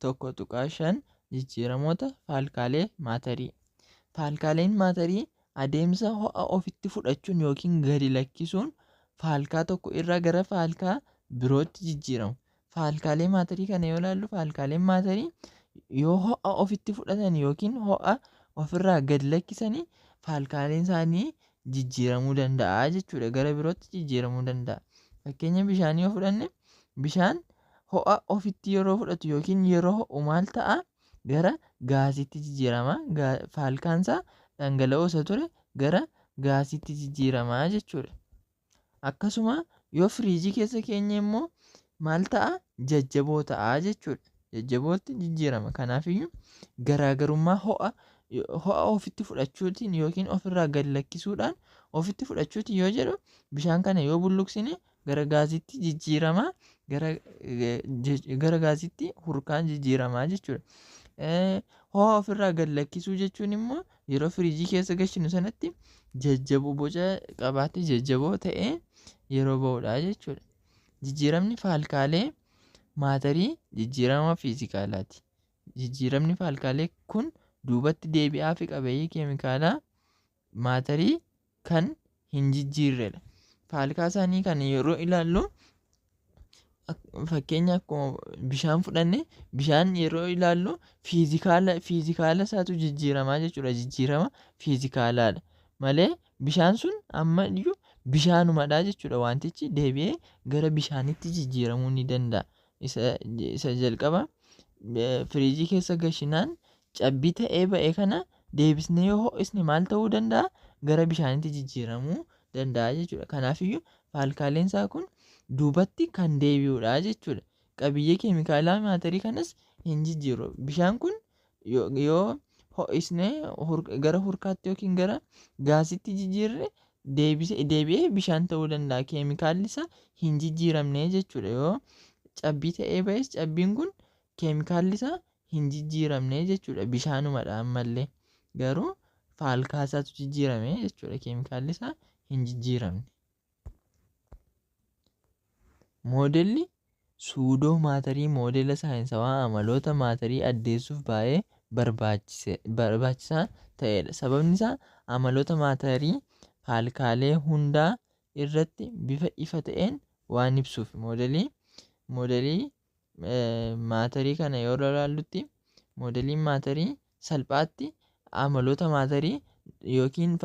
1.5 Jijjiiramoota faalkaalee maatarii. Faalkaaleen maatarii adeemsa ho'a ofitti fudhachuun yookiin gadi lakkisuun faalkaa tokko irraa gara faalkaa birootti jijjiiramu. Faalkaalee maatarii kana yoo ilaallu, faalkaaleen maatarii yoo ho'a ofitti fudhatan yookiin ho'a ofirraa gadi lakkisanii faalkaaleen isaanii jijjiiramuu danda'a jechuudha. Gara birootti jijjiiramuu danda'a. Fakkeenya bishaanii yoo fudhanne, bishaan ho'a ofitti yeroo fudhatu yookiin yeroo ho'u maal ta'a? Gara gaasiitti jijjiirama. Faalkaan isaa dhangala'oo isa ture gara gaasiitti jijjiirama jechuudha. Akkasuma yoo firiijii keessa keenye immoo maal ta'a? Jajjaboo ta'a jechuudha. Jajjabootti jijjiirama. Kanaafiyyuu garaagarummaa ho'a ofitti fudhachuutiin yookiin ofirraa gad lakkisuudhaan ofitti fudhachuutiin yoo jedhu, bishaan kana yoo bulluqsine gara gaasiitti jijjiirama, gara gaasiitti hurkaan jijjiirama jechuudha. Ho'a ofirraa gad lakkisuu jechuun immoo yeroo firiijii keessa gashinu sanatti jajjaboo boca qabaatee jajjaboo ta'ee yeroo ba'udha jechuudha. Jijjiiramni faalkaalee maatarii jijjiirama fiizikaalaati. Jijjiiramni faalkaalee kun duubatti deebi'aa fi qabeeyyii keemikaalaa maatarii kan hin jijjiirredha. Faalkaa isaanii kan yeroo ilaallu, fakkeenya akkuma bishaan fudhanne, bishaan yeroo ilaallu fiizikaala isaatu jijjiiramaa jechuudha. Jijjiirama fiizikaalaadha malee bishaan sun ammayyuu bishaanumadha jechuudha. Wantichi deebi'ee gara bishaanitti jijjiiramuu ni danda'a. Isa jalqaba firiijii keessa gashinaan cabbii ta'ee ba'e kana deebisnee yoo ho'isne maal ta'uu danda'a? Gara bishaanitti jijjiiramuu danda'a jechuudha. Kanaafiyyuu faalkaaleen isaa kun duubatti kan deebi'udha jechuudha. Qabiyyee keemikaalaa maatarii kanas hin jijjiiru. Bishaan kun yoo ho'isnee gara hurkaatti yookiin gara gaasiitti jijjiirre deebi'ee bishaan ta'uu danda'a. Keemikaalli isaa hin jijjiiramne jechuudha. Yoo cabbii ta'ee ba'es cabbiin kun keemikaalli isaa hin jijjiiramne jechuudha. Bishaanumadha ammallee. Garuu faalkaa isaatu jijjiirame jechuudha. Keemikaalli isaa hin jijjiiramne. Moodelli suudoo maatarii moodela saayinsawaa amaloota maatarii addeessuuf baay'ee barbaachisaa ta'edha. Sababni isaa amaloota maatarii faalkaalee hundaa irratti bifa ifa ta'een waan ibsuuf. Moodelii maatarii kana yeroo ilaallutti, moodeliin maatarii salphaatti amaloota maatarii yookiin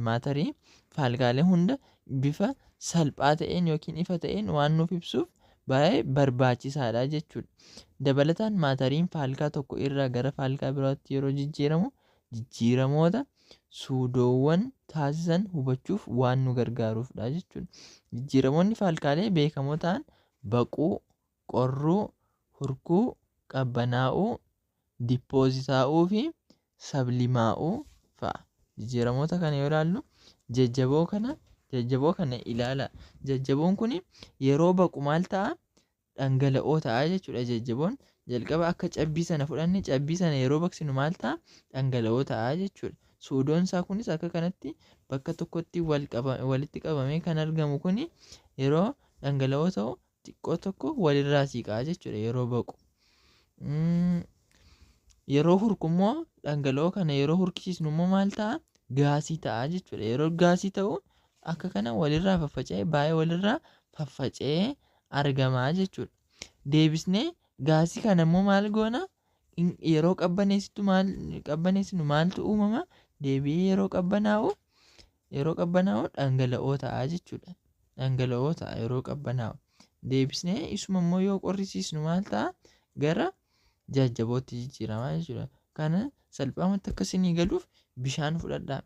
maatarii faalkaalee hunda bifa salphaa ta'een yookiin ifa ta'een waan nuuf ibsuuf baay'ee barbaachisaadha jechuudha. Dabalataan maatariin faalkaa tokko irraa gara faalkaa biraatti yeroo jijjiiramu jijjiiramoota suudoowwan taasisan hubachuuf waan nu gargaaruufdha jechuudha. Jijjiiramoonni faalkaalee beekamoo ta'an baquu, qorruu, hurkuu, qabbanaa'uu, dippoozitaa'uu fi sablimaa'uu fa'a. Jijjiiramoota kana yoo ilaallu, jajjaboo kana ilaala. Jajjaboon kun yeroo baqu maal ta'a? Dhangala'oo ta'a jechuudha. Jajjaboon jalqaba akka cabbii sana fudhanne, cabbii sana yeroo baqsinu maal ta'a? Dhangala'oo ta'a jechuudha. Suudoon isaa kunis akka kanatti bakka tokkotti walitti qabamee kan argamu kun yeroo dhangala'oo ta'u xiqqoo tokko walirraa siiqaa jechuudha yeroo baqu. Yeroo hurku immoo, dhangala'oo kana yeroo hurkisiisnu immoo maal ta'a? Gaasii ta'a jechuudha. Yeroo gaasii ta'u akka kana walirraa faffaca'ee, baay'ee walirraa faffaca'ee argamaa jechuudha. Deebisnee gaasii kana immoo maal goona? Yeroo qabbaneessitu maal qabbaneessinu maaltu uumama? Deebi'ee yeroo qabbanaa'u dhangala'oo ta'a jechuudha. Dhangala'oo ta'a yeroo qabbanaa'u. Deebisnee isuma immoo yoo qorrisiisnu maal ta'a? Gara jajjabootti jijjiirama jechuudha. Kana salphaamatti akka isinii galuuf bishaan fudhadhaa.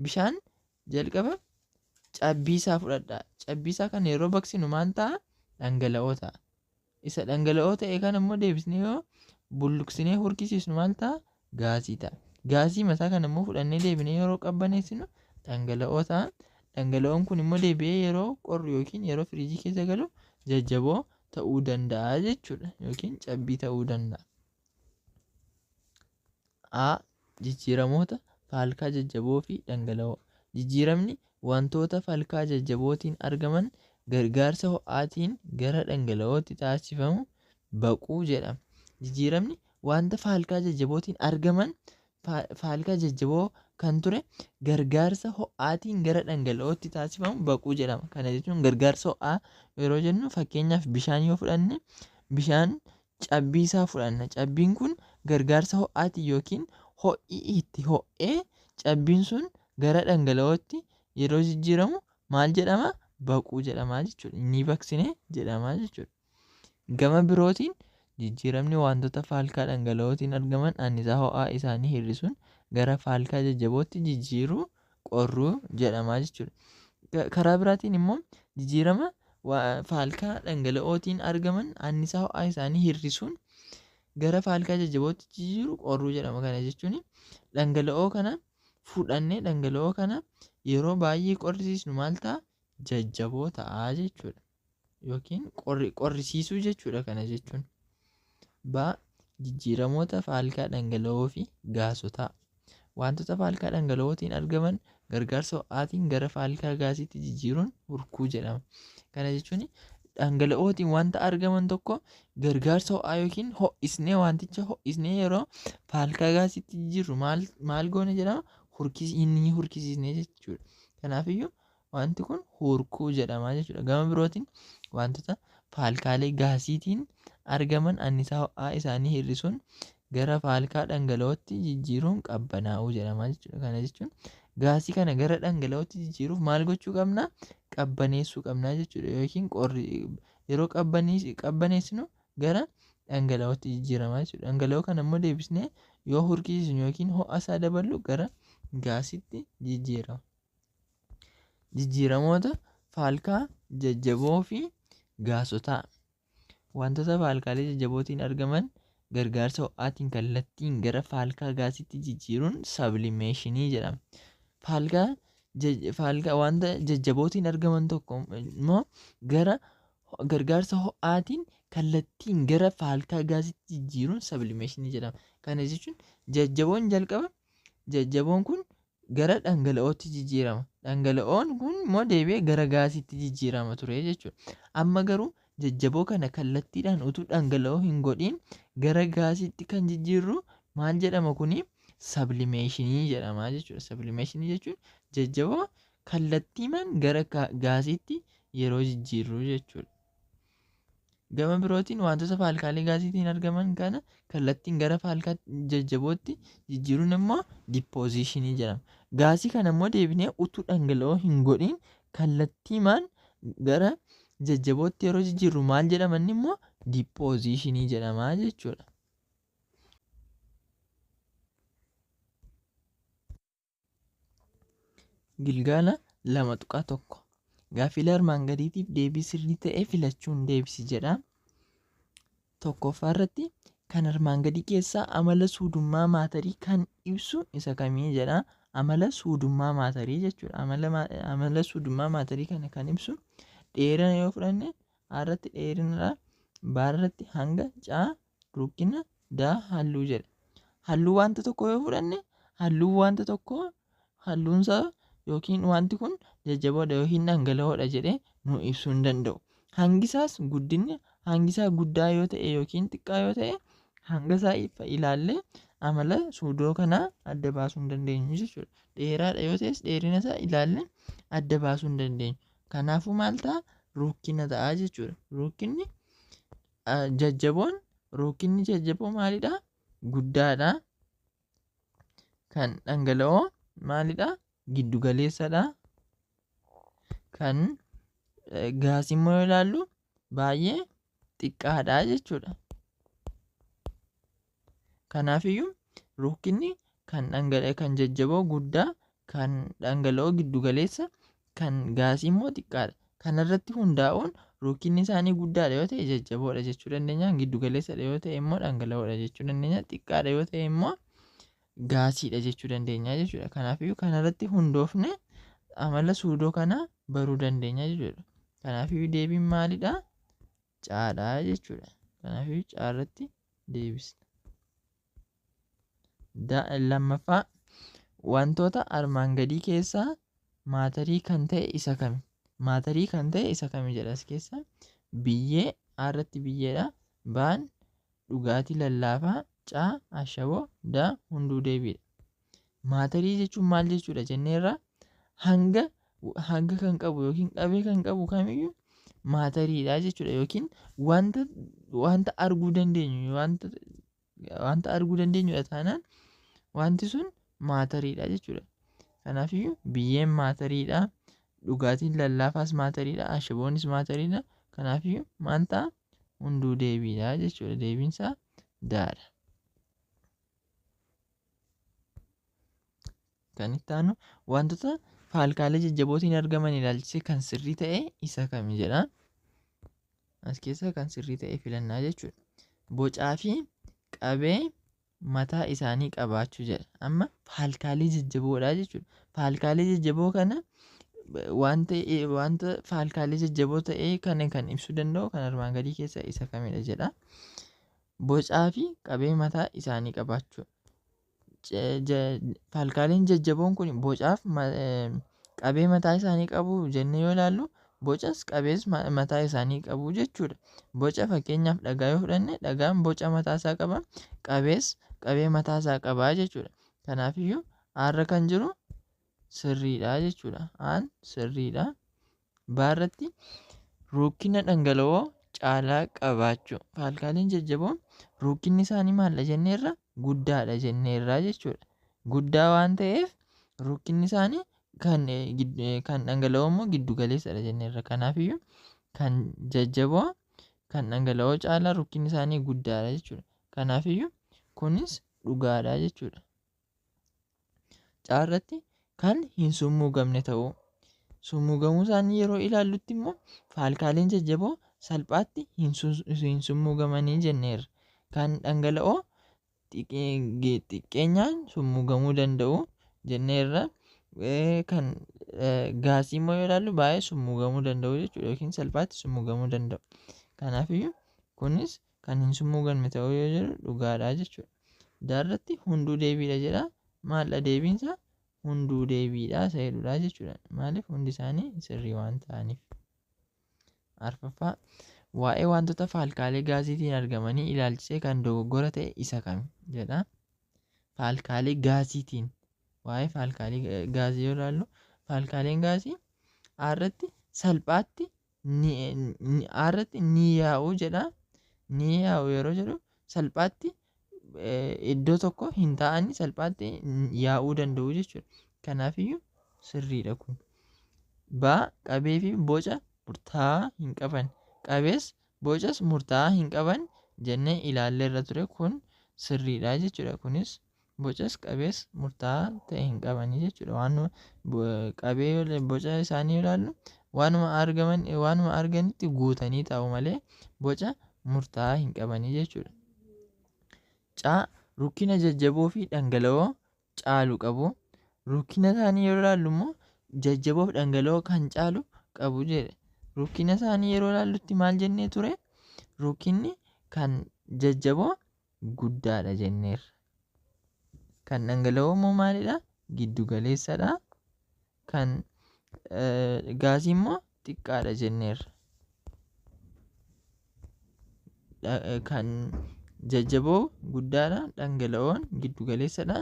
Bishaan jalqaba cabbii isaa fudhadhaa. Cabbii isaa kana yeroo baqsinu maal ta'a? Dhangala'oo ta'a. Isa dhangala'oo ta'e kana immoo deebisnee yoo bulluqsinee hurkisiisnu maal ta'a? Gaasii ta'a. Gaasii mataa kana immoo fudhannee deebinee yeroo qabbaneessinu dhangala'oo ta'a. Dhangala'oon kun immoo deebi'ee yeroo qorru yookiin yeroo firiijii keessa galu jajjaboo ta'uu danda'a jechuudha yookiin cabbii ta'uu danda'a. A. Jijjiiramoota faalkaa jajjaboo fi dhangala'oo. Jijjiiramni wantoota faalkaa jajjabootiin argaman gargaarsa ho'aatiin gara dhangala'ootti taasifamu baquu jedhama. Jijjiiramni wanta faalkaa jajjabootiin argaman faalkaa jajjaboo kan ture gargaarsa ho'aatiin gara dhangala'ootti taasifamu baquu jedhama. Kana jechuun gargaarsa ho'aa yeroo jennu fakkeenyaaf bishaan yoo fudhanne bishaan cabbii isaa fudhanna. Cabbiin kun gargaarsa ho'aatiin yookiin ho'i itti ho'ee cabbiin sun gara dhangala'ootti yeroo jijjiiramu maal jedhama? Baquu jedhama jechuudha. Ni baqsine jedhama jechuudha. Gama birootiin jijjiiramni wantoota faalkaa dhangala'ootiin argaman annisaa ho'aa isaanii hir'isuun gara faalkaa jajjabootti jijjiiruu qorruu jedhama jechuudha. Karaa biraatiin immoo jijjiirama faalkaa dhangala'ootiin argaman annisaa ho'aa isaanii hir'isuun gara faalkaa jajjabootti jijjiiruu qorruu jedhama. Kana jechuun dhangala'oo kana fudhannee dhangala'oo kana yeroo baay'ee qorrisiisnu maal ta'a? Jajjaboo ta'a jechuudha. Yookiin qorrisiisuu jechuudha kana jechuun. B. Jijjiiramoota faalkaa dhangala'oo fi gaasotaa. Wantoota faalkaa dhangala'ootiin argaman gargaarsa ho'aatiin gara faalkaa gaasiitti jijjiiruun hurkuu jedhama. Kana jechuun dhangala'ootiin wanta argaman tokko gargaarsa ho'aa yookiin ho'isnee wanticha ho'isnee yeroo faalkaa gaasiitti jijjiirru maal goone jedhama? Inni hurkisiisnee jechuudha. Kanaafiyyuu wanti kun hurkuu jedhama jechuudha. Gama birootiin wantoota faalkaalee gaasiitiin argaman annisaa ho'aa isaanii hir'isuun gara faalkaa dhangala'ootti jijjiiruun qabbanaa'uu jedhama jechuudha. Kana jechuun gaasii kana gara dhangala'ootti jijjiiruuf maal gochuu qabna? Qabbaneessuu qabna jechuudha. Yookiin yeroo qabbaneessinu gara dhangala'ootti jijjiirama jechuudha. Dhangala'oo kana immoo deebisnee yoo hurkisiisnu yookiin ho'a isaa daballu gara gaasiitti jijjiirama. Jijjiiramoota faalkaa jajjaboo fi gaasotaa. Wantoota faalkaalee jajjabootiin argaman gargaarsa ho'aatiin kallattiin gara faalkaa gaasiitti jijjiiruun sablimeeshinii jedhama. Faalkaa wanta jajjabootiin argaman tokko immoo gara gargaarsa ho'aatiin kallattiin gara faalkaa gaasiitti jijjiiruun sablimeeshinii jedhama. Kana jechuun jajjaboon jalqaba jajjaboon kun gara dhangala'ootti jijjiirama. Dhangala'oon kun immoo deebi'ee gara gaasiitti jijjiirama ture jechuudha. Amma garuu jajjaboo kana kallattiidhaan utuu dhangala'oo hin godhiin gara gaasiitti kan jijjiirru maal jedhama kuni? Sablimeeshinii jedhama jechuudha. Sablimeeshinii jechuun jajjaboo kallattiimaan gara gaasiitti yeroo jijjiirru jechuudha. Gama birootiin wantoota faalkaalee gaasiitiin argaman kana kallattiin gara faalkaa jajjabootti jijjiiruun immoo dippooziishinii jedhama. Gaasii kana immoo deebinee utuu dhangala'oo hin godhiin kallattiimaan gara jajjabootti yeroo jijjiirru maal jedhama inni immoo dippooziishinii jedhama jechuudha. Gilgaala 2.1 Gaaffilee armaan gadiitiif deebii sirrii ta'e filachuun deebisi jedha. Tokkoffaa irratti kan armaan gadii keessaa amala suudummaa maatarii kan ibsu isa kamii jedha. Amala suudummaa maatarii jechuudha. Amala suudummaa maatarii kana kan ibsu dheerina yoo fudhanne A irratti dheerinadha. B irratti hanga, C rukkina, D halluu jedha. Halluu wanta tokkoo yoo fudhanne halluu wanta tokkoo halluunsaa yookiin wanti kun jajjaboodha yookiin dhangala'oodha jedhee nu ibsuu hin danda'u. Hangisaas guddinni hangisaa guddaa yoo ta'e yookiin xiqqaa yoo ta'e hanga isaa ilaallee amala suudoo kanaa adda baasuu hin dandeenyu jechuudha. Dheeraadha yoo ta'es dheerina isaa ilaallee adda baasuu hin dandeenyu. Kanaafuu maal ta'a? Rukkina ta'a jechuudha. Rukkinni jajjaboon rukkinni jajjaboo maalidha? Guddaadha. Kan dhangala'oo maalidha? Giddu galeessadha. Kan gaasii immoo yoo ilaallu baay'ee xiqqaadha jechuudha. Kanaafiyyuu rukkinni kan dhangala'oo kan jajjaboo guddaa, kan dhangala'oo giddu galeessa, kan gaasii immoo xiqqaadha. Kanarratti hundaa'uun rukkinni isaanii guddaadha yoo ta'e jajjaboodha jechuu dandeenya. Giddu galeessadha yoo ta'e immoo dhangala'oodha jechuu dandeenya. Xiqqaadha yoo ta'e immoo gaasiidha jechuu dandeenya jechuudha. Kanaafiyyuu kanarratti hundoofne amala suudoo kanaa baruu dandeenya jechuudha. Kanaafiyyuu deebiin maalidha? Caadha jechuudha. Kanaafiyyuu caarratti deebisna. Lammaffaa wantoota armaan gadii keessaa maatarii kan ta'e isa kami? Maatarii kan ta'e isa kami jedha as keessa. Biyyee A irratti biyyeedha. Baan Dhugaatii lallaafaa. C. Ashaboo. D. Hunduu deebiidha. Maatarii jechuun maal jechuudha jenneerra? Hanga hanga kan qabu yookiin qabee kan qabu kamiyyuu maatariidha jechuudha, yookiin wanta arguu dandeenyu, wanta arguu dandeenyudha taanaan wanti sun maatariidha jechuudha. Kanaafiyyuu biyyeen maatariidha, dhugaatiin lallaafaas maatariidha, ashaboonis maatariidha. Kanaafiyyuu maal ta'a? Hunduu deebiidha jechuudha. Deebiinsaa daadha. Kan itti aanu wantoota faalkaalee jajjabootiin argaman ilaalchisee kan sirrii ta'e isa kami jedha. As keessaa kan sirrii ta'e filannaa jechuudha. Bocaa fi qabee mataa isaanii qabaachuu jedha. Amma faalkaalee jajjaboodha jechuudha. Faalkaalee jajjaboo kana wanta faalkaalee jajjaboo ta'e kana kan ibsuu danda'u kan armaan gadii keessaa isa kamidha jedha. Bocaa fi qabee mataa isaanii qabaachuu. Faalkaaleen jajjaboon kun bocaaf qabee mataa isaanii qabu jennee yoo ilaallu, bocas qabees mataa isaanii qabu jechuudha. Boca fakkeenyaaf dhagaa yoo fudhanne, dhagaan boca mataa isaa qaba, qabees qabee mataa isaa qaba jechuudha. Kanaafiyyuu aarra kan jiru sirriidha jechuudha. Aan sirriidha. Baarratti rukkina dhangala'oo caalaa qabaachuu. Faalkaaleen jajjaboon rukkinni isaanii maalla jenneerra? Guddaadha jenneerra jechuudha. Guddaa waan ta'eef rukkinni isaanii kan dhangala'oo immoo giddu galeessadha jenneerra. Kanaafiyyuu kan jajjaboo kan dhangala'oo caalaa rukkinni isaanii guddaadha jechuudha. Kanaafiyyuu kunis dhugaadha jechuudha. Caarratti kan hin summuugamne ta'uu. Summuugamuu isaanii yeroo ilaallutti immoo faalkaaleen jajjaboo salphaatti hin summuugamanii jenneerra. Kan dhangala'oo xiqqeenyaan summuugamuu danda'u jenneerra. Kan gaasii immoo yoo ilaallu baay'ee summuugamuu danda'u jechuudha, yookiin salphaatti summuugamuu danda'u. Kanaafiyyuu kunis kan hin summuugamne ta'uu yoo jedhu dhugaadha jechuudha. Daarratti hunduu deebiidha jedha. Maaldha deebiinsaa? Hunduu deebiidha isa jedhudha jechuudha. Maaliif? Hundi isaanii sirrii waan ta'aniif. Arfaffaa, waa'ee wantoota faalkaalee gaasiitiin argamanii ilaalchisee kan dogoggora ta'e isa kami jedha. Faalkaalee gaasiitiin, waa'ee faalkaalee gaasii yoo ilaallu, faalkaaleen gaasii aarratti salphaatti aarratti ni yaa'u jedha. Ni yaa'u yeroo jedhu salphaatti iddoo tokko hin taa'anii salphaatti yaa'uu danda'u jechuudha. Kanaafiyyuu sirriidha kun. Baa, qabee fi boca murtaa'aa hin qaban. Qabees bocas murtaa'aa hin qaban jennee ilaalleerra ture, kun sirriidha jechuudha. Kunis bocas qabees murtaa'aa ta'e hin qabanii jechuudha. Waan qabee boca isaanii ilaallu waanuma argaman waanuma arganitti guutanii taa'u malee boca murtaa'aa hin qabanii jechuudha. Caa, rukkina jajjaboo fi dhangala'oo caalu qabu. Rukkina isaanii yeroo ilaallu immoo jajjaboo fi dhangala'oo kan caalu qabu jedhe. Rukkina isaanii yeroo ilaallutti maal jennee ture? Rukkinni kan jajjaboo guddaadha jenneerra. Kan dhangala'oo immoo maalidha? Giddu galeessadha. Kan gaasii immoo xiqqaadha jenneerra. Kan jajjaboo guddaadha, dhangala'oon giddu galeessadha,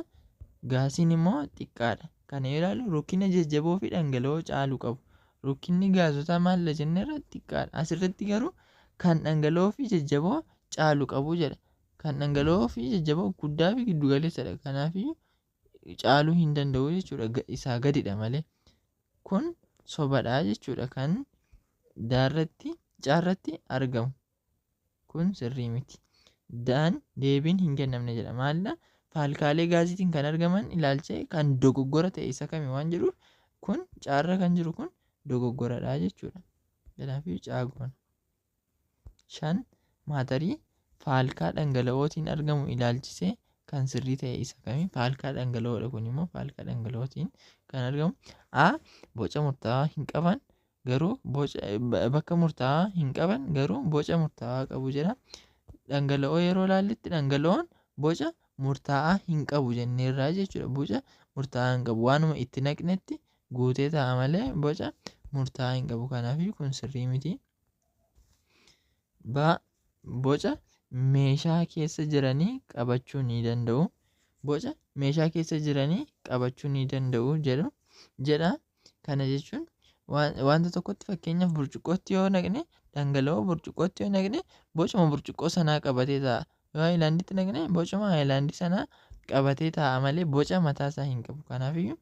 gaasiin immoo xiqqaadha. Kana yoo ilaallu rukkina jajjaboo fi dhangala'oo caalu qabu. Rukkinni gaasotaa maalla jenneerra? Xiqqaadha. Asirratti garuu kan dhangala'oo fi jajjaboo caalu qabu jedha. Kan dhangala'oo fi jajjaboo guddaa fi giddu galeessadha. Kanaafiyyuu caaluu hin danda'u jechuudha. Isaa gadidha malee. Kun sobadha jechuudha kan daarratti caarratti argamu. Kun sirrii miti. Daan deebiin hin kennamne jedha. Maalidha? Faalkaalee gaasiitiin kan argaman ilaalchee kan dogoggora ta'e isa kami waan jedhuuf, kun caarra kan jiru kun dogoggoradha jechuudha. Kanaafuu caagoon. 5, maatarii faalkaa dhangala'ootiin argamu ilaalchisee kan sirrii ta'e isa kami? Faalkaa dhangala'oodha, kun immoo faalkaa dhangala'ootiin kan argamu. A, boca murtaa'aa hin qaban garuu boca bakka murtaa'aa hin qaban garuu boca murtaa'aa qabu jedha. Dhangala'oo yeroo ilaallutti dhangala'oon boca murtaa'aa hin qabu jenneerraa jechuudha. Boca murtaa'aa hin qabu. Waanuma itti naqnetti guutee ta'a malee boca murtaa'aa hin qabu. Kanaafuu kun sirrii miti. B, boca meeshaa keessa jiranii qabachuu ni danda'u. Boca meeshaa keessa jiranii qabachuu ni danda'u jedhu jedha. Kana jechuun wanta tokkotti, fakkeenyaaf burcuqqootti yoo naqne, dhangala'oo burcuqqootti yoo naqne, bocuma burcuqqoo sanaa qabatee taa'a. Yoo haayilaanditti naqne, bocuma haayilaandii sanaa qabatee taa'a malee boca mataasaa hin qabu. Kanaafiyyuu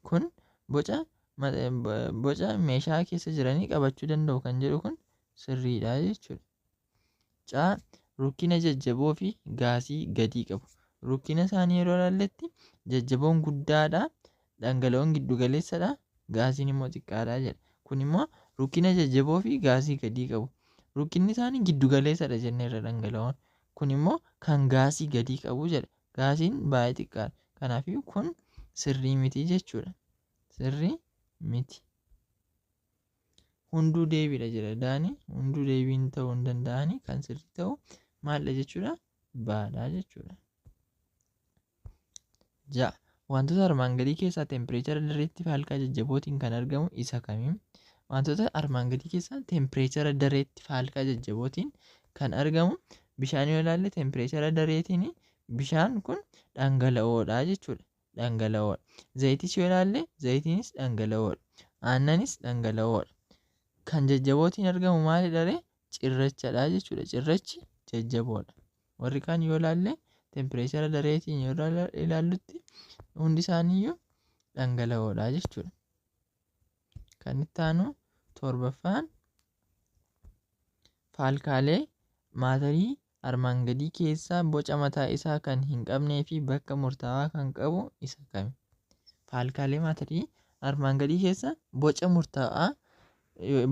kun boca meeshaa keessa jiranii qabachuu danda'u kan jedhu kun sirriidha jechuudha. C, rukkina jajjaboo fi gaasii gadii qabu. Rukkina isaanii yeroo ilaalletti jajjaboon guddaadha, dhangala'oon giddu galeessadha, gaasiin immoo xiqqaadha jedha. Kun immoo rukkina jajjaboo fi gaasii gadii qabu. Rukkinni isaanii giddu galeessadha jenneerra dhangala'oon. Kun immoo kan gaasii gadii qabu jedha. Gaasiin baay'ee xiqqaadha. Kanaafiyyuu kun sirrii miti jechuudha. Sirrii miti. Hunduu deebiidha jedha Daani. Hunduu deebiin ta'uu hin danda'ani. Kan sirrii ta'u maalidha jechuudha? Baadha jechuudha. 6. Wantoota armaan gadii keessaa teempireechara dareetti faalkaa jajjabootiin kan argamu isa kami? Wantoota armaan gadii keessaa teempireechara dareetti faalkaa jajjabootiin kan argamu, bishaan yoo ilaalle, teempireechara dareetiin bishaan kun dhangala'oodha jechuudha. Dhangala'oodha. Zayitis yoo ilaalle, zayitiinis dhangala'oodha. Aannanis dhangala'oodha. Kan jajjabootiin argamu maalidha ree? Cirrachadha jechuudha. Cirrachi jajjaboodha. Warri kaan yoo ilaalle, teempireechara dareetiin yoo ilaallutti hundi isaaniiyyuu dhangala'oodha jechuudha. Kan itti aanu torbaffaan, faalkaalee maatarii armaan gadii keessaa boca mataa isaa kan hin qabnee fi bakka murtaawaa kan qabu isa kami? Faalkaalee maatarii armaan gadii keessa boca murtaawaa,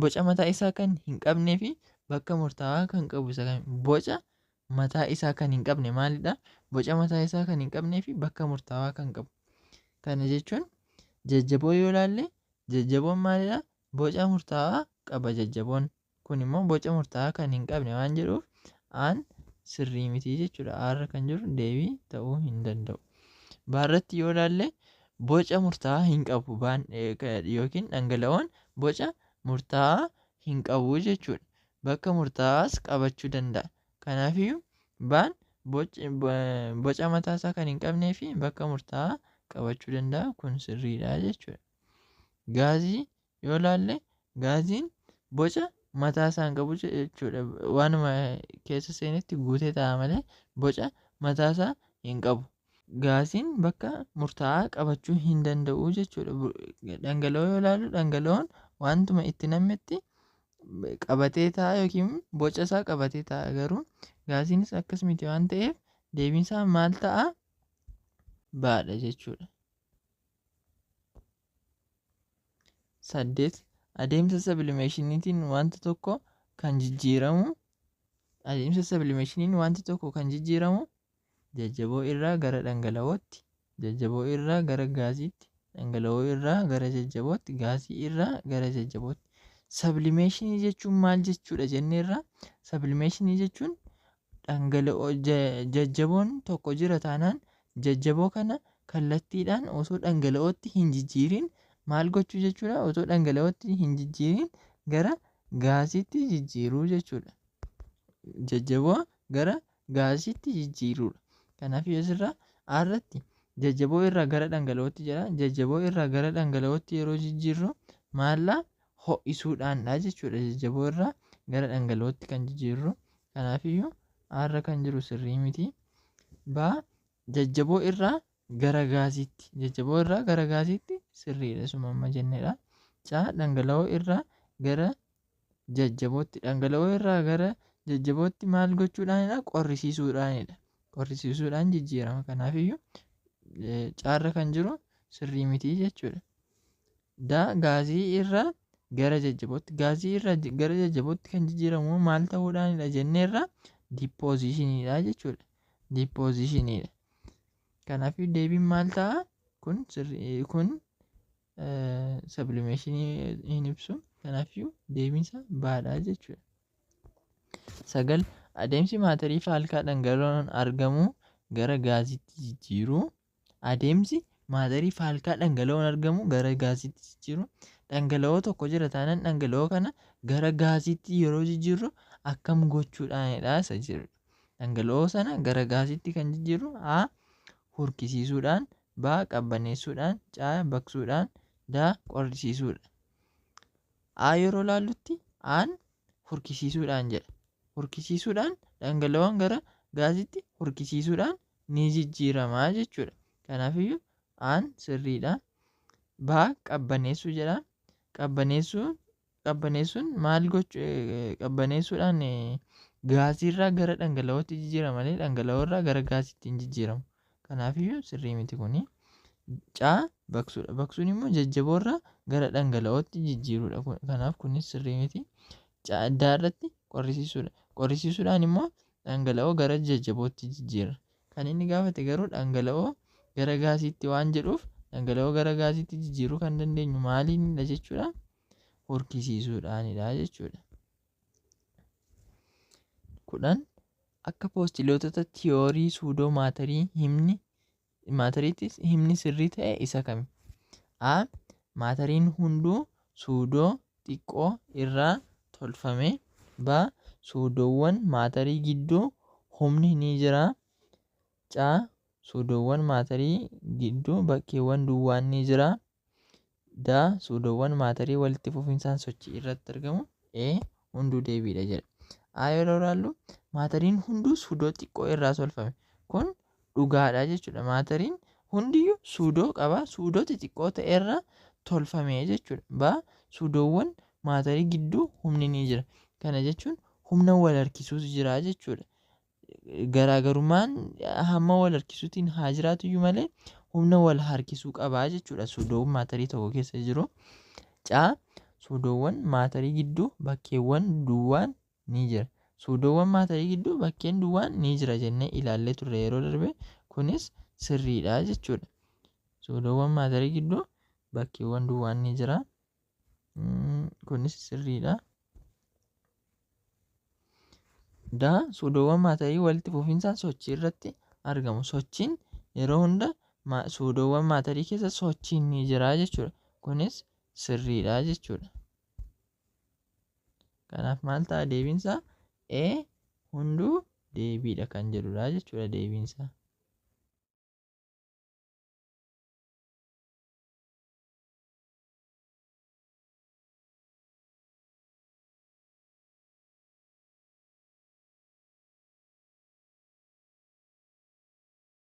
boca mataa isaa kan hin qabnee fi bakka murtaawaa kan qabu isa kami? Boca mataa isaa kan hin qabne maalidha? Boca mataa isaa kan hin qabnee fi bakka murtaawaa kan qabu. Kana jechuun jajjaboo yoo ilaalle, jajjaboon maalidha? Boca murtaawaa qaba jajjaboon. Kun immoo boca murtaawaa kan hin qabne waan jedhuuf aan sirrii miti jechuudha. Aarra kan jiru deebii ta'uu hin danda'u. Baarratti yoo ilaalle, boca murtaawaa hin qabu baan yookiin dhangala'oon boca murtaawaa hin qabu jechuudha. Bakka murtaawaas qabachuu danda'a. Kanaafiyyuu baan boca mataasaa kan hin qabnee fi bakka murtaawaa qabachuu danda'a, kun sirriidha jechuudha. Gaazii yoo ilaalle, gaaziin boca mataa isaa hin qabu jechuudha. Waanuma keessa seenetti guutee taa'a malee boca mataasaa hin qabu. Gaasiin bakka murtaa'aa qabachuu hin danda'u jechuudha. Dhangala'oo yoo ilaallu, dhangala'oon wantuma itti nammetti qabatee taa'a yookiin boca isaa qabatee taa'a, garuu gaasiinis akkas miti waan ta'eef deebiin isaa maal ta'a? Baadha jechuudha. 8, adeemsa sablimeeshiniitiin wanta tokko kan jijjiiramu, adeemsa sablimeeshiniin wanti tokko kan jijjiiramu jajjaboo irraa gara dhangala'ootti, jajjaboo irraa gara gaasiitti, dhangala'oo irraa gara jajjabootti, gaasii irraa gara jajjabootti. Sablimeeshinii jechuun maal jechuudha jenneerra? Sablimeeshinii jechuun dhangala'oo, jajjaboon tokko jira taanaan, jajjaboo kana kallattiidhaan osoo dhangala'ootti hin jijjiirin maal gochuu jechuudha? Osoo dhangala'ootti hin jijjiirin gara gaasiitti jijjiiruu jechuudha. Jajjaboo gara gaasiitti jijjiiruudha. Kanaaf asirraa irratti jajjaboo irraa gara dhangala'ootti jedha. Jajjaboo irraa gara dhangala'ootti yeroo jijjiirru maallaa ho'isuudhaandha jechuudha. Jajjaboo irraa gara dhangala'ootti kan jijjiirru. Kanaafiyyuu aarra kan jiru sirrii miti. Baa, jajjaboo irraa gara gaasiitti. Jajjaboo irraa gara gaasiitti sirriidha, isuma amma jennedha. Caa, dhangala'oo irraa gara jajjabootti. Dhangala'oo irraa gara jajjabootti maal gochuudhaanidha? Qorrisiisuudhaanidha. Qorrisiisuudhaan jijjiirama. Kanaafiyyuu caarra kan jiru sirrii miti jechuudha. Daa, gaasii irraa gara jajjabootti. Gaasii irraa gara jajjabootti kan jijjiiramu maal ta'uudhaanidha jenneerra? Diippoozishiniidha jechuudha. Diippoozishiniidha. Kanaafuu deebiin maal ta'a? Kun sirrii, kun sablimeeshinii hin ibsu. Kanaafuu deebiin isaa baadha jechuudha. 9, adeemsi maatarii faalkaa dhangala'oon argamu gara gaasiitti jijjiiruu. Adeemsi maatarii faalkaa dhangala'oon argamu gara gaasiitti jijjiiruu. Dhangala'oo tokko jira taanaan, dhangala'oo kana gara gaasiitti yeroo jijjiirru akkam gochuudhaanidha isa jedhudha. Dhangala'oo sana gara gaasiitti kan jijjiirru A. Hurkisiisuudhaan, B. Qabbaneessuudhaan, C. Baqsuudhaan, D. Qorrisiisuudha. A yeroo laallutti A'n hurkisiisuudhaan jedha. Hurkisiisuudhaan dhangala'oon gara gaasiitti hurkisiisuudhaan ni jijjiirama jechuudha. Kanaafiyyuu A'n sirriidha. B. Qabbaneessuu jedha. Qabbaneessuun maal gochuu qabbaneessuudhaan gaasiirraa gara dhangala'ootti jijjiirama malee dhangala'oorraa gara gaasiitti hin jijjiiramu. Kanaafiyyuu sirrii miti kuni. C. Baqsuudha. Baqsuun immoo jajjaboorraa gara dhangala'ootti jijjiiruudha. Kanaaf kunis sirrii miti. D irratti qorrisiisuudha. Qorrisiisuudhaan immoo dhangala'oo gara jajjabootti jijjiira. Kan inni gaafate garuu dhangala'oo gara gaasiitti waan jedhuuf dhangala'oo gara gaasiitti jijjiiruu kan dandeenyu maaliinidha jechuudha? Hurkisiisuudhaanidha jechuudha. 10 akka poostilootota tiyoorii suudoo maatarii himni maatariittis himni sirrii ta'e isa kami? A. Maatariin hunduu suudoo xiqqoo irraa tolfame. B. Suudoowwan maatarii gidduu humni ni jira. C. Suudoowwan maatarii gidduu bakkeewwan duwwaan ni jira. D. Suudoowwan maatarii walitti fufinsaan sochii irratti argamu. E. Hunduu deebiidha jedha. A yeroo ilaallu maatariin hunduu suudoo xiqqoo irraa tolfame. Kun dhugaadha jechuudha. Maatariin hundiyyuu suudoo qaba. Suudoo xixiqqoo ta'e irraa tolfame jechuudha. B. Suudoowwan maatarii gidduu humni ni jira. Kana jechuun humna wal harkisuutu jira jechuudha. Garaagarummaan hamma wal harkisuutiin haa jiraatu iyyuu malee humna wal harkisuu qabaa jechuudha suudoowwan maatarii tokko keessa jiru. C. Suudoowwan maatarii gidduu bakkeewwan duwwaan ni jira. Suudoowwan maatarii gidduu bakkeen duwwaan ni jira jennee ilaallee turre yeroo darbe, kunis sirriidha jechuudha. Suudoowwan maatarii gidduu bakkeewwan duwwaan ni jira. Kunis sirriidha. D. Suudoowwan maatarii walitti fufinsaan sochii irratti argamu. Sochiin yeroo hunda suudoowwan maatarii keessa sochiin ni jira jechuudha. Kunis sirriidha jechuudha. Kanaaf maal ta'a deebiinsaa? E. Hunduu deebiidha kan jedhudha jechuudha deebiinsaa.